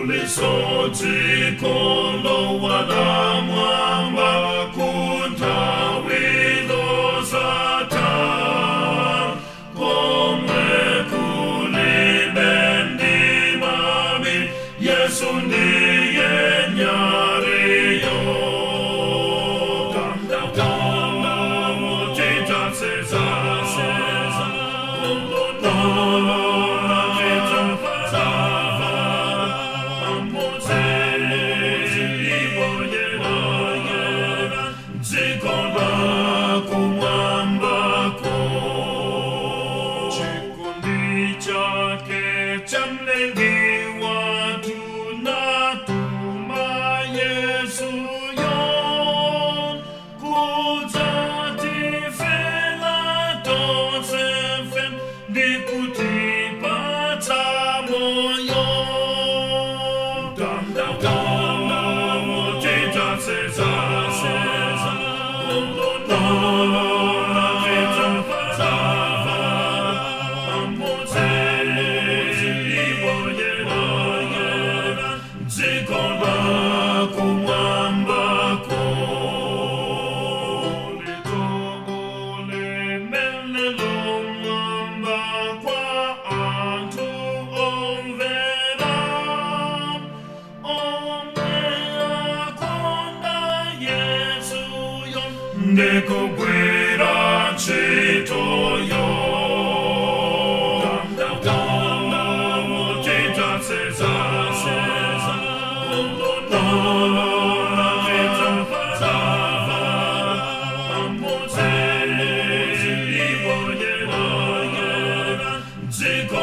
Kuliso dziko lowala mwamba kunthawi zosatha, komwe kulibe mdima, Yesu ndiye nyaliyo. Mtanda tidzasenza, lolola tidzavala pamodzi ndi oyera dziko la kumwambako. Chikondi chake cha Mlengi wathu natuma Yesuyo kudzatifela tonsefe ndikutipatsa moyo. Mtanda tidzasenza, lolola tidzavala pamodzi ndi oyera dziko la kumwambako. Ulemerero mwamba kwa anthu omvera, omwe akonda Yesuyo ndikugwira ntchitoyo. Mtanda tidzasenza, lolola tidzavala pamodzi ndi oyera dziko